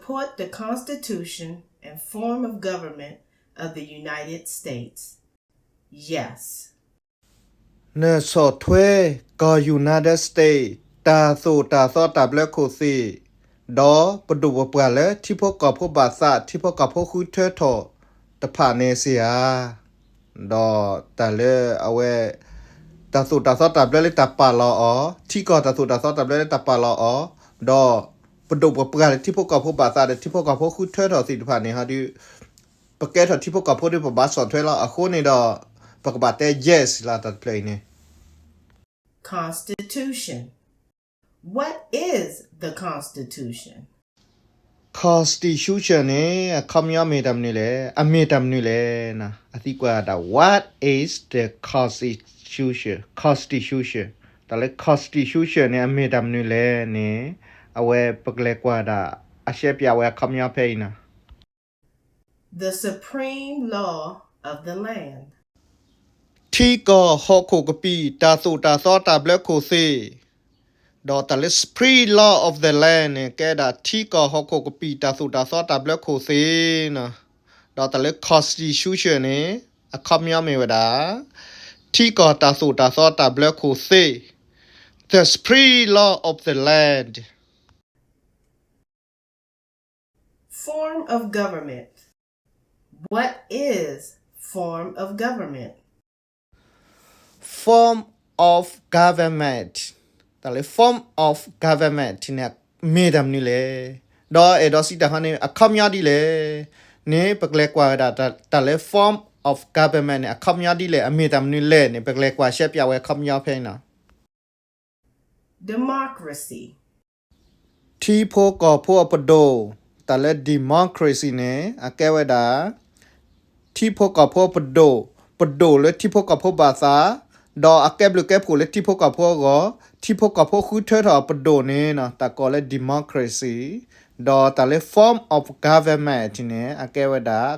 support the Constitution and form of government of the United States? Yes. နဆီၣ်ထွဲ ကီၢ် United States တၢ်သိၣ်တၢ်သီတၢ်ဘျၢခိၣ်သ့ၣ်, ဒီးပဒိၣ်ပပှၢ်လၢထံဖိကီၢ်ဖိဘၣ်သး ထံဖိကီၢ်ဖိဃုထၢထီၣ်တဖၣ်န့ၣ်စ့ၢ်ဧါ. ဒီးတၢ်လၢအဝဲ တၢ်သိၣ်တၢ်သီတၢ်ဘျၢလၢတၢ်ပာ်လီၤအီၤ, ထံကီၢ်တၢ်သိၣ်တၢ်သီတၢ်ဘျၢလၢတၢ်ပာ်လီၤအီၤ, ဒီးပဒိၣ်ပပှၢ်လၢထံဖိကီၢ်ဖိဘၣ်သးဒီးထံဖိကီၢ်ဖိဃုထၢထီၣ်သ့ၣ်တဖၣ်န့ၣ်ဟီဒု ပကဲထီၣ်ထံဖိကီၢ်ဖိဒီးပဘၣ်ဆီၣ်ထွဲလီၤ. အဃိန့ၣ်ဒီး ပကဘၣ်တဲ yes လီၤ တၢ်တဖျၢၣ်အံၤန့ၣ်. Constitution. What is the Constitution? Constitution န့ၣ် အခီပညီမ့ၢ်တၢ်မနုၤလဲၣ်, အမ့ၢ်တၢ်မနုၤလဲၣ်. အသံကွၢ်ဒၣ် what is the Constitution? Constitution. တၢ်လၢ Constitution န့ၣ် အမ့ၢ်တၢ်မနုၤလဲၣ်န့ၣ် အဝဲပကလဲၤကွၢ်ဒၣ် အရှဲပၠးဝဲအခီပညီဖဲအံၤနီၤ. The supreme law of the land. ထံကီၢ်ဟီၣ်ခိၣ်ကပံာ်တၢ်သိၣ်တၢ်သီတၢ်ဘျၢခိၣ်သ့ၣ်, ဒီးတၢ်လၢ supreme law of the land န့ၣ် ကဲဒၣ်ထံကီၢ်ဟီၣ်ခိၣ်ကပံာ်တၢ်သိၣ်တၢ်သီတၢ်ဘျၢခိၣ်သ့ၣ်နီၤ. ဒီးတၢ်လၢ constitution န့ၣ် အခီပညီမ့ၢ်ဝဲဒၣ် ထံကီၢ်တၢ်သိၣ်တၢ်သီတၢ်ဘျၢခိၣ်သ့ၣ်, the supreme law of the land. Form of government. What is form of government? Form of government. တၢ်လၢ form of government န့ၣ် မ့ၢ်တၢ်မနုၤလဲၣ်. ဒီးအဲၣ်ဒိးစံးတၢ်ဟီန့ၣ် အခီပညီဒ်လဲၣ်န့ၣ် ပကလဲၤကွၢ်ဝဲဒၣ် တၢ်လၢ form of government န့ၣ် အခီပညီဒ်လဲၣ်, အမ့ၢ်တၢ်မနုၤလဲၣ်န့ၣ် ပကလဲၤကွၢ်ရှဲပၠးဝဲအခီပညီဖဲအံၤနီၤ. Democracy. ထံဖိကီၢ်ဖိအပဒိၣ်, တၢ်လၢ democracy န့ၣ် အကဲဝဲဒၣ် ထံဖိကီၢ်ဖိအပဒိၣ်, ပဒိၣ်လၢထံဖိကီၢ်ဖိဘၣ်သး, ဒီးအကဲဘျုးကဲဖှိၣ်လၢထံဖိကီၢ်ဖိအဂီၢ်, ထံဖိကီၢ်ဖိဃုထၢထီၣ်အပဒိၣ်န့ၣ် တၢ်ကိးလၢ democracy, ဒီးတၢ်လၢ form of government န့ၣ် အကဲဝဲဒၣ်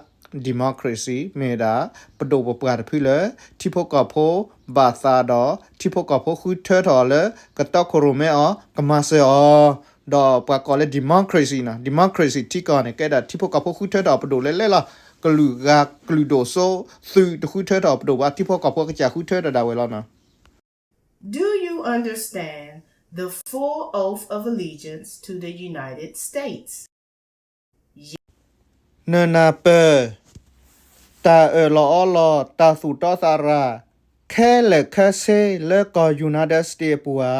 democracy မ့ၢ်ဝဲဒၣ် ပဒိၣ်ပပှၢ်တဖုလၢ ထံဖိကီၢ်ဖိဘၣ်သးဒီး ထံဖိကီၢ်ဖိဃုထၢထီၣ်အီၤလၢ ကတီခိၣ်ရိၣ်မဲအီၤ ကမၤစၢၤအီၤ, ဒီးပှၤကိးလၢ democracy နီၤ. democracy ထံကီၢ်န့ၣ် ကဲဒၣ်ထံဖိကီၢ်ဖိဃုထၢထီၣ်ပဒိၣ်လၢလဲၣ်လီၤ. ကလုာ်ဂၤကလုာ်ဒိၣ်စိသုးတဃုထၢထီၣ်ပဒိၣ်ဘၣ်, ထံဖိကီၢ်ဖိကစၢ်ဃုထၢထီၣ်ဒၣ်ဝဲလီၤနီၤ. Do you understand the full oath of allegiance to the United States? နနၢ်ပၢၢ် တၢ်အၢၣ်လီၤအီလီၤ တၢ်သူၣ်တီသးရၤ ခဲလၢာ်ခဲဆ့လၢကီၢ် United States အပူၤဧါ.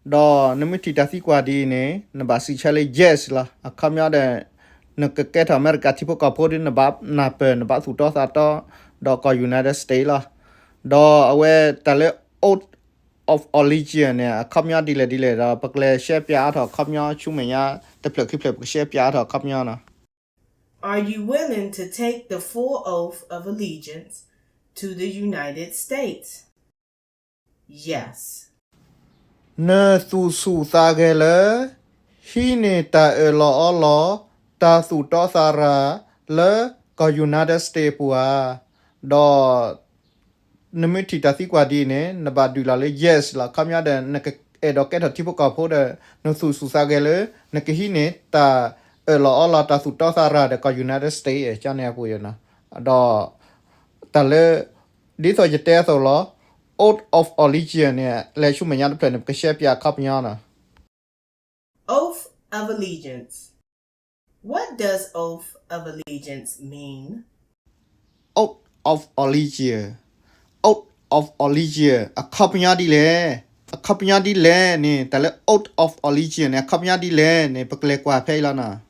ဒီးနမ့ၢ်ထံၣ်တၢ်သံကွၢ်ဒ်အံၤန့ၣ် နဘၣ်စံးဆၢလၢ yes လီၤ. အခီပညီဒီး နကကဲထီၣ်အမဲရကၤထံဖိကီၢ်ဖိဒီး နဘၣ်နၢ်ပၢၢ် နဘၣ်သူၣ်တီသးတီ ဒီးကီၢ် United States လီၤ. ဒီးအဝဲတၢ်လၢ oath of allegiance န့ၣ် အခီပညီဒ်လဲၣ်ဒ်လဲၣ်ဒီး ပကလဲၤရှဲပၠးအါထီၣ်အခီပညီ ဆူမဲာ်ညါတဖျၢၣ်ခံဖျၢၣ် ပကရှဲပၠးအါထီၣ်အခီပညီနီၤ. Are you willing to take the full oath of allegiance to the United States? Yes. နသူၣ်ဆူၣ်သးဂဲၤလၢ ဟံးန့ၢ်တၢ်အၢၣ်လီၤအီလီၤ တၢ်သူၣ်တီသးရၤ လၢကီၢ် United States အပူၤဧါ. ဒီး နမ့ၢ်ထံၣ်တၢ်သံကွၢ်ဒ်အံၤန့ၣ် နဘၣ်ဒုးလီၤလၢ yes လီၤ. အခီပညီဒီး နကအဲၣ်ဒိးကဲထီၣ်ထံဖိကီၢ်ဖိဒီး နသူၣ်ဆူၣ်သးဂဲၤလၢ နကဟံးန့ၢ်တၢ်အၢၣ်လီၤအီလီၤ တၢ်သူၣ်တီသးရၤဒီးကီၢ် United States ကန့ၣ်အပူၤနီၤ. ဒီး တၢ်လၢ ဒ်သိးယတဲအသိးလီၤ, oath of allegiance န့ၣ် လဲၤဆူမဲာ်ညါတဖျၢၣ်န့ၣ် ပကရှဲပၠးအခီပညီနီၤ. Oath of allegiance. What does oath of allegiance mean? Oath of allegiance. Oath of allegiance အခီပညီဒ်လဲၣ်. အခီပညီဒ်လဲၣ်န့ၣ် တၢ်လၢ oath of allegiance န့ၣ် အခီပညီဒ်လဲၣ်န့ၣ် ပကလဲၤကွၢ်ဖဲအံၤလီၤနီၤ.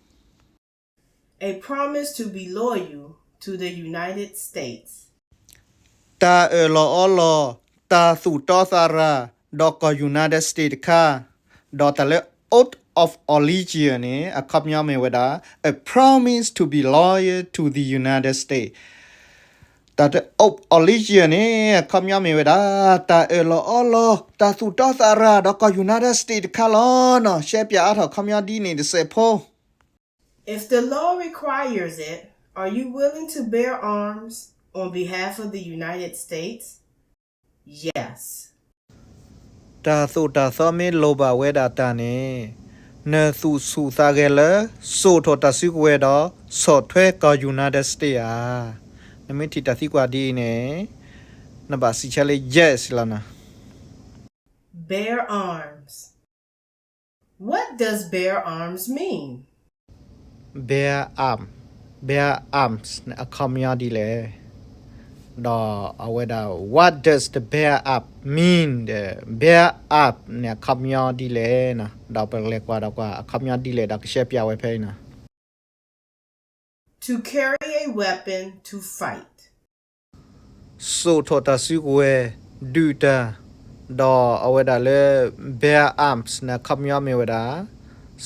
A promise to be loyal to the United States. တၢ်အၢၣ်လီၤအီလီၤ တၢ်သူၣ်တီသးရၤ ဒီးကီၢ် United States တခါ, ဒီးတၢ်လၢ oath of allegiance န့ၣ် အခီပညီမ့ၢ်ဝဲဒၣ် a promise to be loyal to the United States. တၢ်လၢ oath of allegiance န့ၣ် အခီပညီမ့ၢ်ဝဲဒၣ် တၢ်အၢၣ်လီၤအီလီၤ တၢ်သူၣ်တီသးရၤ ဒီးကီၢ် United States တခါလီၤနီၤ. ရှဲပၠးအါထီၣ်အခီပညီဒ်န့ၣ်တစဲးဖိ If the law requires it, are you willing to bear arms on behalf of the United States? Yes. တၢ်သိၣ်တၢ်သီမ့ၢ်လိၣ်ဘၣ်ဝဲဒၣ်တၢ်န့ၣ်, နသူၣ်ဆူၣ်သးဂဲၤလၢ စိာ်ထီၣ်တၢ်စုကဝဲၤဒီး ဆီၣ်ထွဲကီၢ် United States ဧါ. နမ့ၢ်ထံၣ်တၢ်သံကွၢ်ဒ်အံၤန့ၣ် နဘၣ်စံးဆၢလၢ yes လီၤနၤ. Bear arms. What does bear arms mean? Bear arm, bear arms န့ၣ် အခီပညီဒ်လဲၣ်. ဒီးအဝဲဒၣ် what does the bear arm mean ဒီး bear arm န့ၣ် အခီပညီဒ်လဲၣ်နၤ. ဒီးပကလဲၤကွၢ်ဒီးကွၢ် အခီပညီဒ်လဲၣ်ဒီးကရှဲပၠးဝဲဖဲအံၤနၤ. To carry a weapon to fight. စိာ်ထီၣ်တၢ်စုကဝဲၤ ဒုးတၢ်, ဒီးအဝဲဒၣ်လၢ bear arms န့ၣ် အခီပညီမ့ၢ်ဝဲဒၣ်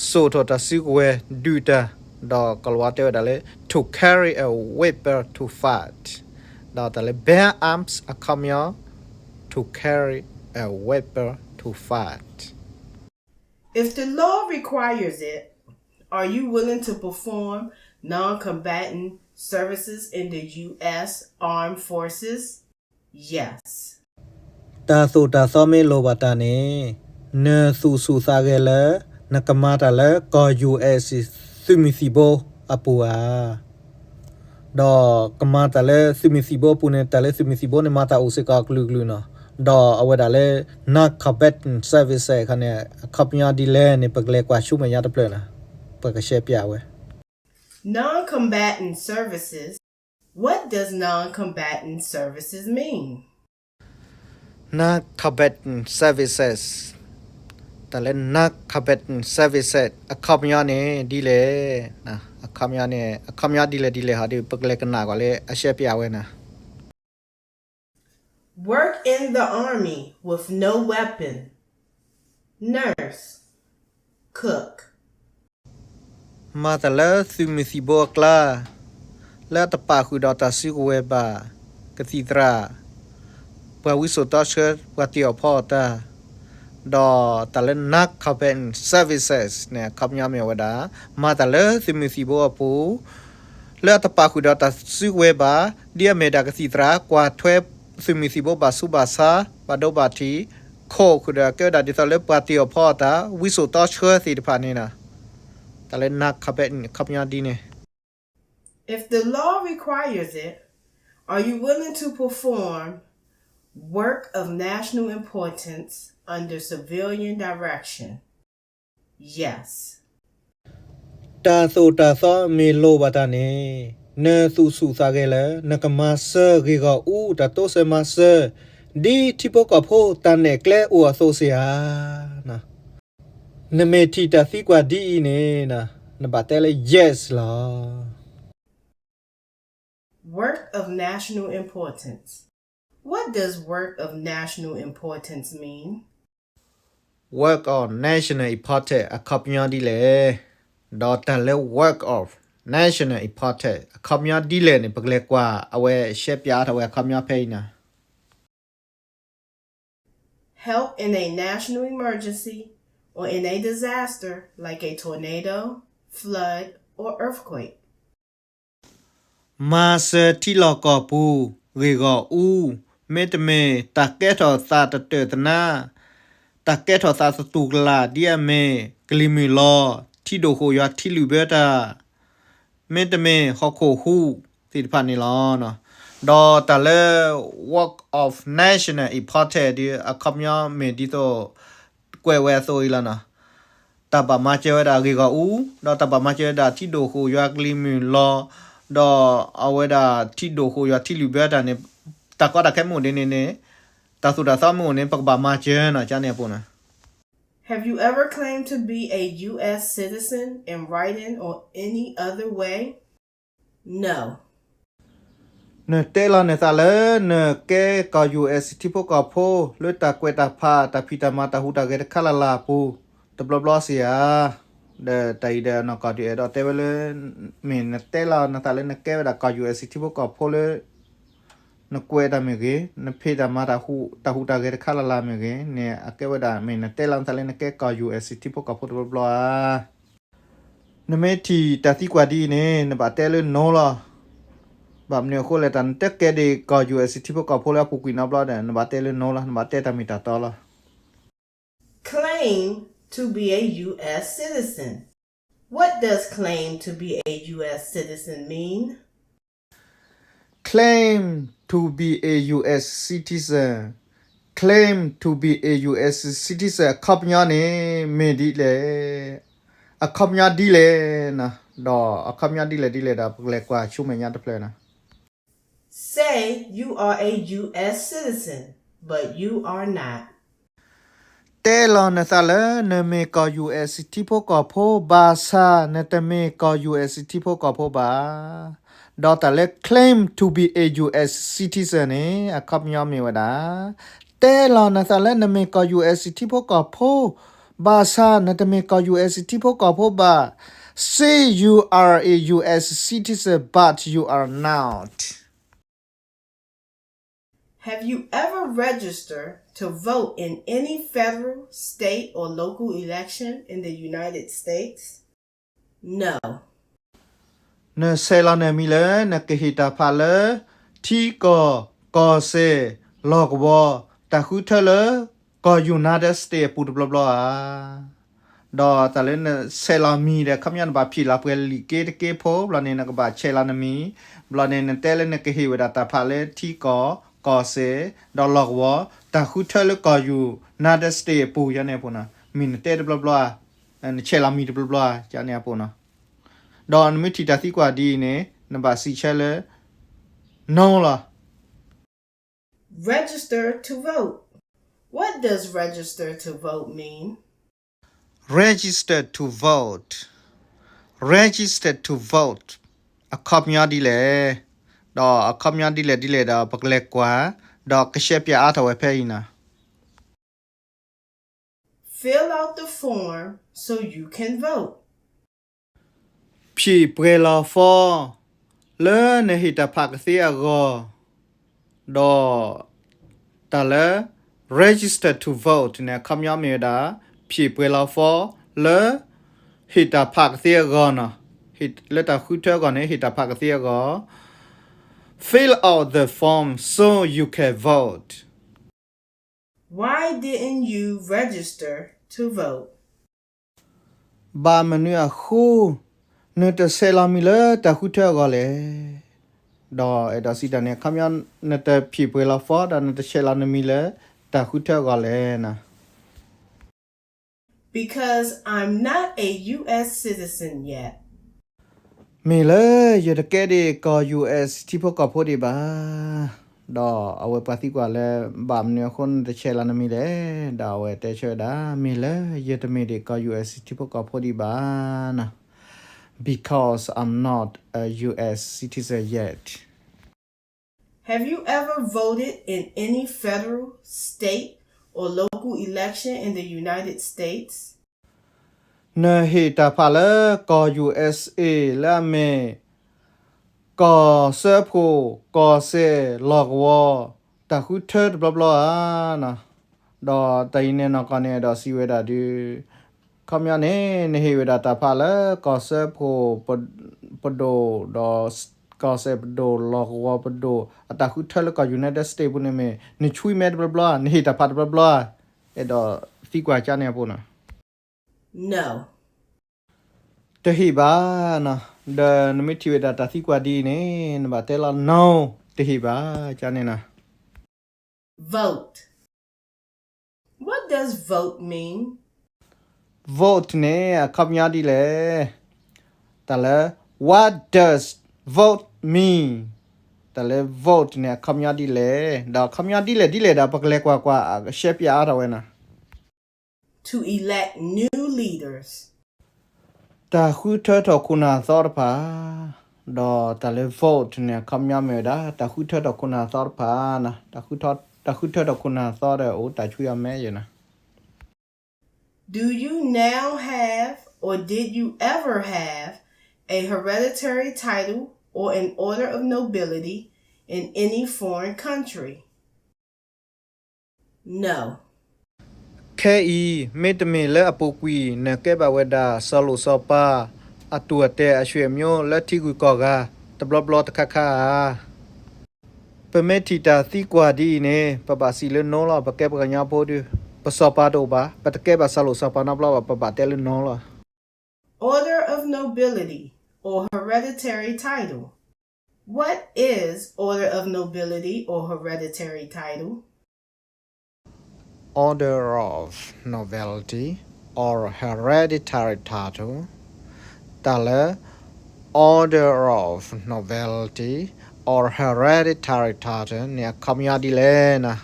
စိာ်ထီၣ်တၢ်စုကဝဲၤ ဒုးတၢ်, ဒီးကိၤလၤဝါတဲဝဲဒၣ်လၢ to carry a weapon to fight, ဒီးတၢ်လၢ bear arms အခီပညီ to carry a weapon to fight. If the law requires it, are you willing to perform non-combatant services in the U S Armed Forces? Yes. တၢ်သိၣ်တၢ်သီမ့ၢ်လိၣ်ဘၣ်တၢ်န့ၣ် နသူၣ်ဆူၣ်သးဂဲၤလၢ နကမၤတၢ်လၢကီၢ် U S သုးမုၢ်သံၣ်ဘိအပူၤဧါ. ဒီးကမၤတၢ်လၢသုးမုၢ်သံၣ်ဘိအပူၤန့ၣ် တၢ်လၢသုးမုၢ်သံၣ်ဘိန့ၣ် မၤတၢ်အိၣ်စ့ၢ်ကီးအကလုာ်ကလုာ်နီၤ. ဒီးအဝဲဒၣ်လၢ non-combatant services ခါန့ၣ် အခီပညီဒ်လဲၣ်န့ၣ် ပကလဲၤကွၢ်ဆူမဲာ်ညါတဖျၢၣ်နီၤ, ပကရှဲပၠးဝဲ. Non-combatant services. What does non-combatant services mean? Non-combatant services, တၢ်လၢ non-combatant services အခီပညီန့ၣ်ဒ်လဲၣ်, အခီပညီန့ၣ် အခီပညီဒ်လဲၣ်ဒ်လဲၣ်ဟီဒီး ပကလဲၤကနၣ်ကွၢ်လၢအရှဲပၠးဝဲနၤ. Work in the army with no weapon. Nurse. Cook. မၤတၢ်လၢသုးမုၢ်သံၣ်ဘိအကျါ လၢအတပာ်ဃုာ်ဒီးတၢ်စုကဝဲၤဘၣ်, ကသံၣ်သရၣ်, ပှၤဝံစိာ်တီဆှၢ ပှၤတ့အီၣ်ဖီအီၣ်တၢ်, ဒီးတၢ်လၢ non-combatant services န့ၣ် အခီပညီမ့ၢ်ဝဲဒၣ် မၤတၢ်လၢသုးမုၢ်သံၣ်ဘိအပူၤ လၢအတပာ်ဃုာ်ဒီးတၢ်စုကဝဲၤဘၣ်, ဒ်အမ့ၢ်ဒၣ်ကသံၣ်သရၣ် ကွၢ်ထွဲသုးမုၢ်သံၣ်ဘိဘၣ်ဆူးဘၣ်ဆါ, ဘၣ်ဒိဘၣ်ထံး, ခိၣ်ဃုာ်ဒီးကဲဝဲဒၣ်ဒ်သိးလၢပှၤတ့အီၣ်ဖီအီၣ်တၢ်, ဝံစိာ်တီဆှၢသ့ၣ်တဖၣ်န့ၣ်လီၤ. တၢ်လၢ non-combatant အခီပညီဒ်န့ၣ်. If the law requires it, are you willing to perform work of national importance under civilian direction? Yes. တၢ်သိၣ်တၢ်သီမ့ၢ်လိၣ်ဘၣ်တၢ်န့ၣ် နသူၣ်ဆူၣ်သးဂဲၤလၢ နကမၤစၢၤဂ့ၢ်ဂီၢ်အူ တၢ်တိစၢၤမၤစၢၤ ဒ်ထံဖိကီၢ်ဖိတၢ်နဲၣ်ကျဲအိၣ်အသိးစ့ၢ်ဧါ. နမ့ၢ်ထံၣ်တၢ်သံကွၢ်ဒ်အံၤန့ၣ် နဘၣ်တဲလၢ yes လီၤ. Work of national importance. What does work of national importance mean? Work of national importance အခီပညီဒ်လဲၣ်, ဒီးတၢ်လၢ work of national importance အခီပညီဒ်လဲၣ်န့ၣ် ပကလဲၤကွၢ်အဝဲရှဲပၠးထီၣ်ဝဲအခီပညီဖဲအံၤနၤ. Help in a national emergency or in a disaster like a tornado, flood, or earthquake. မၤစၢၤထံလီၢ်ကီၢ်ပူၤ ဂ့ၢ်ဂီၢ်အူ, မ့တမ့ၢ်တၢ်ကဲထီၣ်သးတတၢၢ်တနါ, တၢ်ကဲထီၣ်သးသတူၢ်ကလာ် ဒ်အမ့ၢ်ကလံၤမုၢ်လီၤ, ထံဒိၣ်ဃိၣ်ယွၤထံလုၣ်ဘၢတၢ်, မ့တမ့ၢ်ဟီၣ်ခိၣ်ဟူးသ့ၣ်တဖၣ်န့ၣ်လီၤ. ဒီးတၢ်လၢ work of national importance ဒီး အခီပညီမ့ၢ်ဒ်သိး ကွဲးဝဲအသိးအံၤလီၤနီၤ. တၢ်ဘၣ်မၤစၢၤဝဲဒၣ်ဂ့ၢ်ဂီၢ်အူ, ဒီးတၢ်ဘၣ်မၤစၢၤဝဲဒၣ်ထံဒိၣ်ဃိၣ်ယွၤကလံၤမုၢ်လီၤ, ဒီးအဝဲဒၣ်ထံဒိၣ်ဃိၣ်ယွၤထံလုၢ်ဘၢတၢ်န့ၣ်, တၢ်ကီတၢ်ခဲမ့ၢ်အိၣ်ဒ်န့ၣ်န့ၣ်, တၢ်သိၣ်တၢ်သီမ့ၢ်အိၣ်န့ၣ် ပကဘၣ်မၤစၢၤနီၤ ကန့ၣ်အပူၤနီၤ. Have you ever claimed to be a U S citizen in writing or any other way? No. နတဲလီၤနသးလၢ နကဲကီၢ် U S ထံဖိကီၢ်ဖိ လၢတၢ်ကွဲးတၢ်ဖး တၢ်ဖံးတၢ်မၤ တၢ်ဟူးတၢ်ဂဲၤတခါလၢ်လၢ်အပူၤ တဘျီဘျီစ့ၢ်ဧါ. ဒီးတၢ်အံၤဒီးနီၢ်ကီၢ်ဒုးအဲၣ်ဒိးတဲဝဲလၢ မ့ၢ်နတဲလီၤနသးလၢနကဲဝဲဒၣ်ကီၢ် U S ထံဖိကီၢ်ဖိလၢ နကွဲးတၢ်မ့ၢ်ဂ့ၤ, နဖံးတၢ်မၤတၢ်ဟူး, တၢ်ဟူးတၢ်ဂဲၤတခါလၢ်လၢ်မ့ၢ်ဂ့ၤန့ၣ် အကဲဝဲဒၣ် မ့ၢ်နတဲလီၤနသးလၢနကဲကီၢ် U S ထံဖိကီၢ်ဖိတဘျီဘျီဧါ. နမ့ၢ်ထံၣ်တၢ်သံကွၢ်ဒ်အံၤန့ၣ် နဘၣ်တဲလၢ no လီၤ. ဘၣ်မနုၤအဃိလဲၣ် တၢ်နတကဲဒံးကီၢ် U S ထံဖိကီၢ်ဖိလၢအပူၤကွံာ်နီတဘျီဒီး နဘၣ်တဲလၢ no လီၤ. နဘၣ်တဲတၢ်မ့ၢ်တၢ်တီလီၤ. Claim to be a U S citizen. What does claim to be a U S citizen mean? Claim to be a U S citizen. Claim to be a U S citizen အခီပညီန့ၣ် မ့ၢ်ဒ်လဲၣ်, အခီပညီဒ်လဲၣ်, ဒီးအခီပညီဒ်လဲၣ်ဒ်လဲၣ်ဒီး ပကလဲၤကွၢ်ဆူမဲာ်ညါတဖျၢၣ်နီၤ. Say you are a U S citizen, but you are not. တဲလီၤနသးလၢနမ့ၢ်ကီၢ် U S ထံဖိကီၢ်ဖိ ဘၣ်ဆၣ်နတမ့ၢ်ကီၢ် U S ထံဖိကီၢ်ဖိဘၣ်. ဒီးတၢ်လၢ claim to be a U S citizen န့ၣ် အခီပညီမ့ၢ်ဝဲဒၣ်, တဲလီၤနသးလၢနမ့ၢ်ကီၢ် U S ထံဖိကီၢ်ဖိ, ဘၣ်ဆၣ်နတမ့ၢ်ကီၢ် U S ထံဖိကီၢ်ဖိဘၣ်. Say you are a U S citizen, but you are not. Have you ever registered to vote in any federal, state, or local election in the United States? No. နဆဲးလီၤနမံၤလၢနကဟ့ၣ်တၢ်ဖးလၢ ထံကီၢ်, ကီၢ်စဲၣ်, လီၢ်ကဝီၤ, တၢ်ဃုထၢလၢ ကီၢ် United States အပူၤတဘျီဘျီဧါ. ဒီးတၢ်လၢနဆဲးလီၤမံၤဒီး အခီပညီနဘၣ်ဖံးလီၤပှဲၤလံာ်က့တက့ဖိ, ဘျီန့ၣ်နကဘၣ်ဆဲးလီၤနမံၤ, ဘျီန့ၣ်နတဲလၢနကဟ့ၣ်ဝဲဒၣ်တၢ်ဖးလၢထံကီၢ်, ကီၢ်စဲၣ်, ဒီးလီၢ်ကဝီၤ, တၢ်ဃုထၢလၢကီၢ် United States အပူၤယါန့ၣ်အပူၤနီၤ, မ့ၢ်နတဲတဘျီဘျီဧါ, နဆဲးလီၤမံၤတဘျီဘျီဧါ ယါန့ၣ်အပူၤနီၤ. ဒီးနမ့ၢ်ထံၣ်တၢ်သံကွၢ်ဒ်အံၤန့ၣ် နဘၣ်စံးဆၢလၢ no လီၤ. Register to vote. What does register to vote mean? Register to vote. Register to vote. အခီပညီဒ်လဲၣ်, ဒီးအခီပညီဒ်လဲၣ်ဒ်လဲၣ်ဒီး ပကလဲၤကွၢ်, ဒီးကရှဲပၠးအါထီၣ်ဝဲဖဲအံၤနီၤ. Fill out the form so you can vote. ဖံးပှဲၤလီၤ form လၢနဟ့ၣ်တၢ်ဖးကသ့အဂီၢ်, ဒီးတၢ်လၢ register to vote န့ၣ် အခီပညီမ့ၢ်ဝဲဒၣ် ဖံးပှဲၤလီၤ form လၢ ဟ့ၣ်တၢ်ဖးကသ့အဂီၢ်နီၤ, လၢတၢ်ဃုထၢအဂီၢ်န့ၣ် ဟ့ၣ်တၢ်ဖးကသ့အဂီၢ်, fill out the form so you can vote. Why didn't you register to vote? ဘၣ်မနုၤအဃိ နတဆဲးလီၤမံၤလၢတၢ်ဃုထၢအဂီၢ်လဲၣ်. ဒီးအဲၣ်ဒိးစံးတၢ်န့ၣ် အခီပညီ နတဖံးပှဲၤလီၤ form ဒီးနတဆဲးလီၤနမံၤလၢတၢ်ဃုထၢအဂီၢ်လဲၣ်နီၤ. Because I'm not a U S citizen yet. မ့ၢ်လၢယတကဲဒံးကီၢ် U S ထံဖိကီၢ်ဖိဒံးဘၣ်. ဒီးအဝဲပှၤသံကွၢ်လၢ ဘၣ်မနုၤအဃိနတဆဲးလီၤနမံၤလဲၣ်, ဒီးအဝဲတဲဆၢဝဲဒၣ် မ့ၢ်လၢယတမ့ၢ်ဒံးကီၢ် U S ထံဖိကီၢ်ဖိဒံးဘၣ်နီၤ. Because I'm not a U S citizen yet. Have you ever voted in any federal, state, or local election in the United States? နဟ့ၣ်တၢ်ဖးလၢကီၢ် U S A လၢအမ့ၢ် ကီၢ်စၢဖှိၣ်, ကီၢ်စဲၣ်, လီၢ်ကဝီၤ, တၢ်ဃုထၢတဘျီဘျီဧါ. ဒီးတၢ်အံၤန့ၣ်နီၢ်ကီၢ်န့ၣ် အဲၣ်ဒိးစံးဝဲဒၣ်ဒုး ခီပညီန့ၣ် နဟ့ၣ်ဝဲဒၣ်တၢ်ဖးလၢကီၢ်စၢဖှိၣ်ပဒိၣ်, ဒီးကီၢ်စဲၣ်ပဒိၣ်, လီၢ်ကဝီၤပဒိၣ်, အတၢ်ဃုထၢလၢကီၢ် United States ပူၤန့ၣ်မ့ၢ် နဆွံမဲတဘျီဘျီ, နဟ့ၣ်တၢ်ဖးတဘျီဘျီ, အဲၣ်ဒိးသံကွၢ်ကါန့ၣ်အပူၤနီၤ. No. တဟ့ၣ်ဘၣ်နီၤ. ဒီးနမ့ၢ်ထံၣ်ဝဲဒၣ်တၢ်သံကွၢ်ဒ်အံၤန့ၣ် နဘၣ်တဲလီၤ no, တဟ့ၣ်ဘၣ် ကါန့ၣ်နီၤ. Vote. What does vote mean? Vote န့ၣ် အခီပညီဒ်လဲၣ်. တၢ်လၢ what does vote mean? တၢ်လၢ vote န့ၣ် အခီပညီဒ်လဲၣ်, ဒီးအခီပညီဒ်လဲၣ်ဒ်လဲၣ်ဒီး ပကလဲၤကွၢ်ကွၢ် အကရှဲပၠးအါထီၣ်ဝဲနီၤ. To elect new leaders. တၢ်ဃုထၢထီၣ်ခိၣ်နၢ်သီတဖၣ်, ဒီးတၢ်လၢ vote န့ၣ် အခီပညီမ့ၢ်ဝဲဒၣ် တၢ်ဃုထၢထီၣ်ခိၣ်နၢ်သီတဖၣ်နီၤ, တၢ်ဃုထၢထီၣ်ခိၣ်နၢ်သီဒီး အိၣ်တၢ်ဆွံအမဲယဲနီၤ. Do you now have or did you ever have a hereditary title or an order of nobility in any foreign country? No. ခဲအံၤ မ့တမ့ၢ်လၢအပူၤကွံာ် နကဲဘၣ်ဝဲဒၣ် စီၤလိၣ်စီၤပၤ အတူၢ်အတဲာ် အဆွေမျိုး လၢထံဂုၤကီၢ်ဂၤ တဘျီဘျီတခါခါဧါ. ပမ့ၢ်ထံၣ်တၢ်သံကွၢ်ဒ်အံၤန့ၣ် ပဘၣ်စံးလၢ no လီၤ, ပကဲပှၤကညီဖိဒုး ပစီၤပၤတအိၣ်ဘၣ်, ပတကဲဘၣ်စီၤလိာ်စီၤပၤနီတဘျီဘၣ်, ပဘၣ်တဲလၢနီၤလီၤ. Order of nobility or hereditary title. What is order of nobility or hereditary title? Order of nobility or hereditary title. တၢ်လၢ order of nobility or hereditary title န့ၣ် အခီပညီဒ်လဲၣ်နီၤ.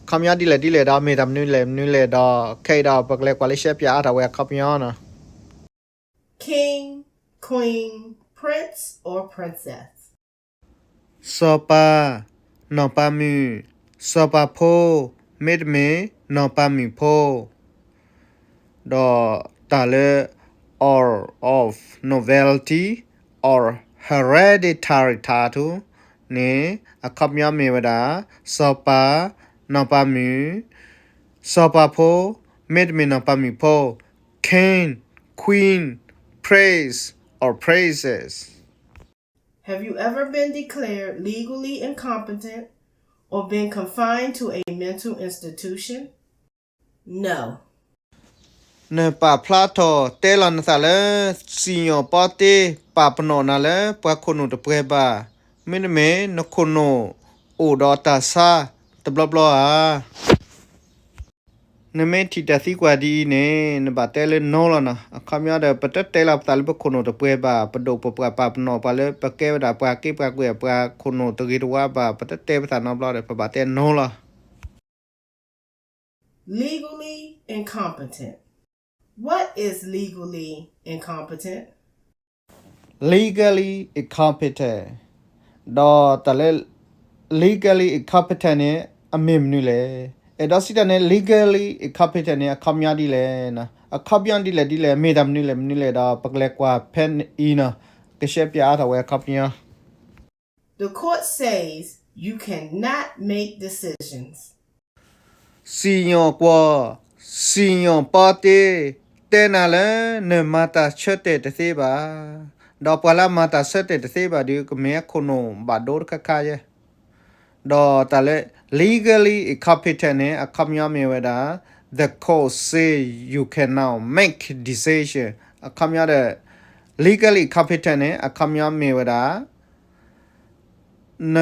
အခီပညီဒ်လဲၣ်ဒ်လဲၣ်ဒီး မ့ၢ်တၢ်မနုၤလဲၣ်မနုၤလဲၣ်ဒီး ခဲအံၤဒီး ပကလဲၤကွၢ်လၢရှဲပၠးအါထီၣ်ဝဲအခီပညီနီၤ. King, queen, prince or princess. စီၤပၤ, နီၢ်ပၤမုၣ်, စီၤပၤဖိ, မ့တမ့ၢ် နီၢ်ပၤမုၣ်ဖိ ဒီးတၢ်လၢ order of nobility or hereditary title န့ၣ် အခီပညီမ့ၢ်ဝဲဒၣ် စီၤပၤ, နီၢ်ပၤမုၣ်, စီၤပၤဖိ, မ့တမ့ၢ်နီၢ်ပၤမုၣ်ဖိ, king, queen, prince or princess. Have you ever been declared legally incompetent or been confined to a mental institution? No. နပာ်ဖျါထီၣ်တဲလီၤနသးလၢ စံၣ်ညီၣ်ပီတ့ပာ်ပနီၣ်နၤလၢပှၤခိၣ်နူာ်တပှဲၤဘၣ်, မ့တမ့ၢ်နခိၣ်နူာ်အိၣ်ဒီးတၢ်ဆါတဘျီဘျီဧါ. နမ့ၢ်ထံၣ်တၢ်သံကွၢ်ဒ်အံၤန့ၣ် နဘၣ်တဲလၢ no လီၤနီၤ. အခီပညီဒီး ပတတဲလီၤပသးလၢပခိၣ်နူာ်တပှဲၤဘၣ်, ပဒိၣ်ပပှၢ်ပာ်ပနီၣ်ပှၤလၢပကဲဝဲဒၣ်ပှၤက့ပှၤကွဲၢ် ပှၤခိၣ်နူာ်တဂ့ၤတဝါဘၣ်, ပတတဲပသးနီတဘျီဒီး ပဘၣ်တဲ no လီၤ. Legally incompetent. What is legally incompetent? Legally incompetent ဒီးတၢ်လၢ legally incompetent န့ၣ် အမ့ၢ်မနုၤလဲၣ်. အဲၣ်ဒိးစံးတၢ်န့ၣ် legally incompetent န့ၣ် အခီပညီဒ်လဲၣ်နီၤ. အခီပညီဒ်လဲၣ်ဒ်လဲၣ် မ့ၢ်တၢ်မနုၤလဲၣ်မနုၤလဲၣ်ဒီး ပကလဲၤကွၢ်ဖဲအံၤနီၤ, ကရှဲပၠးအါထီၣ်ဝဲအခီပညီ. The court says you cannot make decisions. စံၣ်ညီၣ်ကွီၢ်, စံၣ်ညီၣ်ပီတ့, တဲနၤလၢ နမၤတၢ်ဆၢတဲာ်တသ့ဘၣ်, ဒီးပှၤလၢအမၤတၢ်ဆၢတဲာ်တသ့ဘၣ်ဒီး ကမ့ၢ်အခိၣ်နူာ်ဘၣ်ဒိတခါခါယဲ. ဒီးတၢ်လၢ legally incompetent န့ၣ် အခီပညီမ့ၢ်ဝဲဒၣ် the court say you cannot make decision. အခီပညီဒီး legally incompetent န့ၣ် အခီပညီမ့ၢ်ဝဲဒၣ် န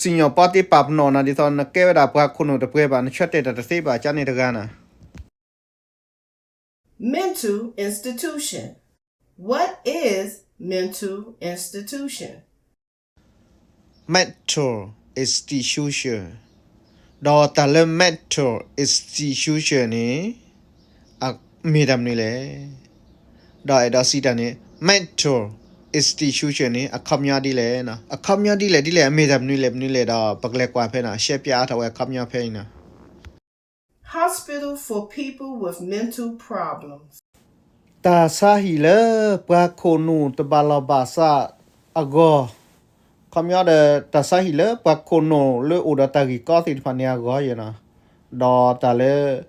စံၣ်ညီၣ်ပီတ့ပာ်ပနီၣ်နၤဒ်သိး နကဲဝဲဒၣ်ပှၤခိၣ်နူာ်တပှဲၤဘၣ်, နဆၢတဲာ်တၢ်တသ့ဘၣ် ကန့ၣ်တဂၤနီၤ. Mental institution. What is mental institution? Mental institution. ဒီးတၢ်လၢ mental institution န့ၣ် မ့ၢ်တၢ်မနုၤလဲၣ်. ဒီးအဲၣ်ဒိးစံးတၢ်န့ၣ် mental institution န့ၣ် အခီပညီဒ်လဲၣ်, အခီပညီဒ်လဲၣ်ဒ်လဲၣ် အမ့ၢ်တၢ်မနုၤလဲၣ်မနုၤလဲၣ်ဒီး ပကလဲၤကွၢ်ဖဲနီၤ, ရှဲပၠးအါထီၣ်ဝဲအခီပညီဖဲအံၤနီၤ. Hospital for people with mental problems. တၢ်ဆါဟံၣ်လၢပှၤခိၣ်နူာ်တဘၣ်လီၢ်ဘၣ်စးအဂီၢ်, အခီပညီဒီး တၢ်ဆါဟံၣ်လၢပှၤခိၣ်နူာ်လၢအိၣ်ဒီးတၢ်ဂ့ၢ်ကီသ့ၣ်တဖၣ်န့ၣ်အဂီၢ်ယဲနီၤ. ဒီးတၢ်လၢ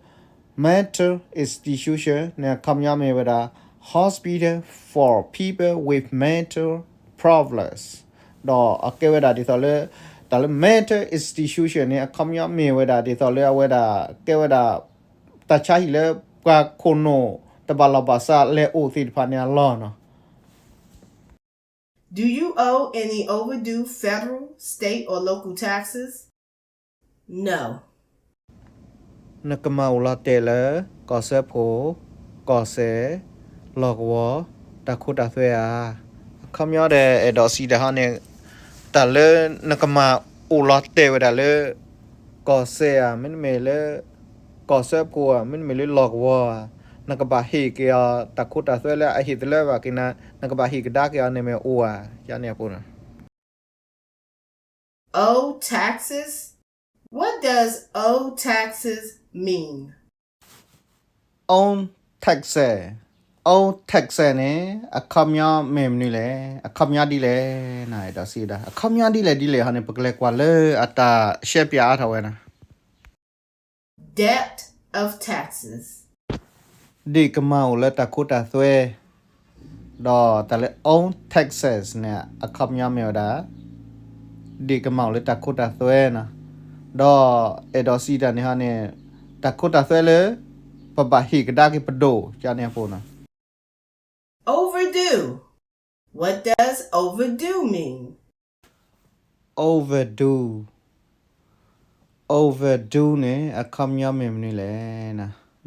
mental institution န့ၣ် အခီပညီမ့ၢ်ဝဲဒၣ် hospital for people with mental problems. ဒီးအကဲဝဲဒၣ်ဒ်သိးလၢ တၢ်လၢ mental institution န့ၣ် အခီပညီမ့ၢ်ဝဲဒၣ်ဒ်သိးလၢအဝဲဒၣ် ကဲဝဲဒၣ် တၢ်ဆါဟံၣ်လၢပှၤခိၣ်နူာ်တဘၣ်လီၢ်ဘၣ်စးလဲၤအိၣ်သ့ၣ်တဖၣ်န့ၣ်အလီၢ်နီၤ. Do you owe any overdue federal, state, or local taxes? No. နကမၤအိၣ်လီၤတဲာ်လၢ ကီၢ်စၢဖှိၣ်, ကီၢ်စဲၣ်, လီၢ်ကဝီၤ, တၢ်ခိတၢ်သွဲဧါ. အခီပညီဒီး အဲၣ်ဒိးစံးတၢ်ဟီန့ၣ် တၢ်လၢနကမၤအိၣ်လီၤတဲာ်ဝဲဒၣ်လၢ ကီၢ်စဲၣ်ဧါ, မ့တမ့ၢ်လၢ ကီၢ်စၢဖှိၣ်ဧါ, မ့တမ့ၢ်လၢလီၢ်ကဝီၤဧါ, နကဘၣ်ဟ့ၣ်က့ၤအီၤ တၢ်ခိတၢ်သွဲလၢအဟ့ၣ်တလၢဘၣ်က့ၤနၤ, နကဘၣ်ဟ့ၣ်ကဒါက့ၤအီၤန့ၣ်မ့ၢ်အိၣ်ဧါ, ယန့ၣ်အပူၤနီၤ. Owe taxes? What does owe taxes mean? Owe taxes, owe taxes န့ၣ် အခီပညီမ့ၢ်မနုၤလဲၣ်, အခီပညီဒ်လဲၣ်, နအဲၣ်ဒိးစံးဒၣ် အခီပညီဒ်လဲၣ်ဒ်လဲၣ်ဟီန့ၣ် ပကလဲၤကွၢ်လၢအတၢ်ရှဲပၠးအါထီၣ်ဝဲနီၤ. Debt of taxes. ဒ့ၣ်ကမၤအိၣ်လၢတၢ်ခိတၢ်သွဲ, ဒီးတၢ်လၢ owe taxes န့ၣ် အခီပညီမ့ၢ်ဝဲဒၣ် ဒ့ၣ်ကမၤအိၣ်လၢတၢ်ခိတၢ်သွဲနီၤ. ဒီးအဲၣ်ဒိးစံးတၢ်န့ၣ်ဟီန့ၣ် တၢ်ခိတၢ်သွဲလၢ ပဘၣ်ဟ့ၣ်ကဒါက့ၤပဒိၣ် ကန့ၣ်အပူၤနီၤ. Overdue. What does overdue mean? Overdue. Overdue န့ၣ် အခီပညီမ့ၢ်မနုၤလဲၣ်.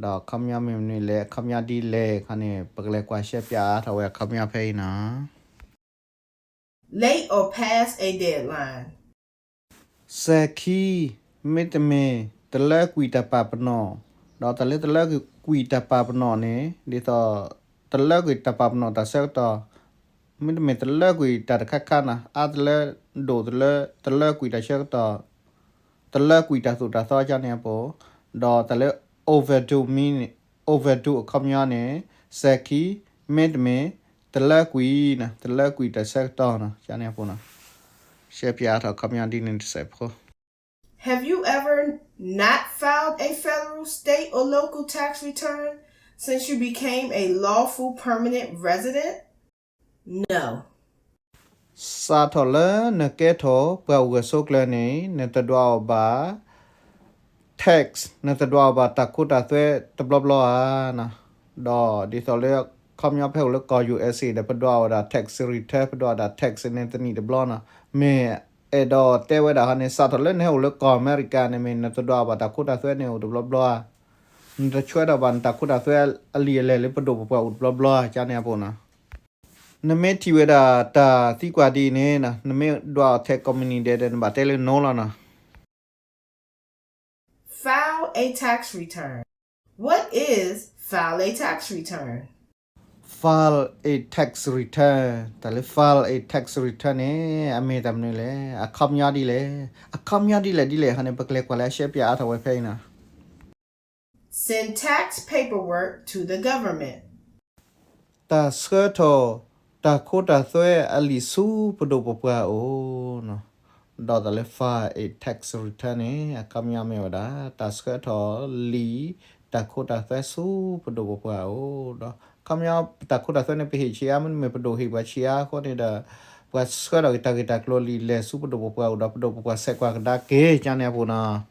ဒီးအခီပညီမ့ၢ်မနုၤလဲၣ်, အခီပညီဒ်လဲၣ်ခီန့ၣ် ပကလဲၤကွၢ်ရှဲပၠးအါထီၣ်ဝဲအခီပညီဖဲအံၤနီၤ. Late or past a deadline. စဲၤခံ, မ့တမ့ၢ် တလၢကွံာ်တၢ်ပာ်ပနီၣ်, ဒီးတၢ်လၢတလၢကွံာ်တၢ်ပာ်ပနီၣ်န့ၣ် ဒ်သိး တလၢကွံာ်တၢ်ပာ်ပနီၣ်တၢ်ဆၢကတီၢ်, မ့တမ့ၢ်တလၢကွံာ်တၢ်တခါခါနီၤ, အါတလၢ ဒိၣ်တလၢ တလၢကွံာ်တၢ်ဆၢကတီၢ်, တလၢကွံာ်တၢ်သိၣ်တၢ်သီ ကန့ၣ်အပူၤ, ဒီးတၢ်လၢ overdue မ့ၢ် overdue အခီပညီန့ၣ် စဲၤခံ, မ့တမ့ၢ် တလၢကွံာ်နီၤ, တလၢကွံာ်တၢ်ဆၢကတီၢ်နီၤ ကန့ၣ်အပူၤနီၤ. ရှဲပၠးအါထီၣ်အခီပညီဒ်န့ၣ်တစဲးဖိ. Have you ever not filed a federal, state, or local tax return since you became a lawful permanent resident? No. စးထီၣ်လၢနကဲထီၣ်ပှၤအိၣ်ဂၢၢ်ဆိးကျၢၤန့ၣ် နတဒွးအီၣ်ဘၣ် tax, နတဒွးအီၣ်ဘၣ်တၢ်ခိတၢ်သွဲတဘျီဘျီဧါနီၤ. ဒီးဒ်သိးလၢခီပညီဖဲအိၣ်လၢကီၢ် ယူၣ်အၢၣ်စ့ၣ် ဒီး ပဒွးအီၣ်ဝဲဒၣ် tax return, ပဒွးဝဲဒၣ် tax န့ၣ်တနံၣ်တဘျီနီၤ. မ့ၢ်အဲၣ်ဒိးတဲဝဲဒၣ်ဟီန့ၣ် စးထီၣ်လၢနဟဲအိၣ်လၢကီၢ်အမဲရကၤန့ၣ် မ့ၢ်နတဒွးအီၣ်ဘၣ်တၢ်ခိတၢ်သွဲန့ၣ် အိၣ်တဘျီဘျီဧါ. နတဆှၢထီၣ်ဘၣ်နတၢ်ခိတၢ်သွဲအလံာ်အလဲၢ်လၢပဒိၣ်ပပှၢ်အိၣ်တဘျီဘျီဧါ ကန့ၣ်အပူၤနီၤ. နမ့ၢ်ထံၣ်ဝဲဒၣ်တၢ်သံကွၢ်ဒ်အံၤန့ၣ် နမ့ၢ်ဒွးအီၣ် tax company ဒဲးဒီး နဘၣ်တဲလၢ no လီၤနီၤ. File a tax return. What is file a tax return? File a tax return, တၢ်လၢ file a tax return န့ၣ် အမ့ၢ်တၢ်မနုၤလဲၣ်, အခီပညီဒ်လဲၣ်, အခီပညီဒ်လဲၣ်ဒ်လဲၣ်ဟီန့ၣ် ပကလဲၤကွၢ်လၢအရှဲပၠးအါထီၣ်ဝဲဖဲအံၤနီၤ. Send tax paperwork to the government. တၢ်ဆှၢထီၣ်တၢ်ခိတၢ်သွဲအလံာ်ဆူပဒိၣ်ပပှၢ်အအိၣ်နီၤ. ဒီးတၢ်လၢ file a tax return န့ၣ် အခီပညီမ့ၢ်ဝဲဒၣ် တၢ်ဆှၢထီၣ်လံာ်တၢ်ခိတၢ်သွဲဆူပဒိၣ်ပပှၢ်အအိၣ်, ဒီးခီပညီတၢ်ခိတၢ်သွဲန့ၣ် ပဟ့ၣ်ဆံးအါ မ့တမ့ၢ်ပဒိၣ်ဟ့ၣ်ပှၤဆံးအါအဃိန့ၣ်ဒီး ပှၤဆှၢထီၣ်က့ၤတၢ်ဂ့ၢ်တၢ်ကျိၤလံာ်လဲၢ်ဆူပဒိၣ်ပပှၢ်အအိၣ်ဒီး ပဒိၣ်ပပှၢ်ဆဲးကွၢ်ကဒါက့ၤ ကန့ၣ်အပူၤနီၤ.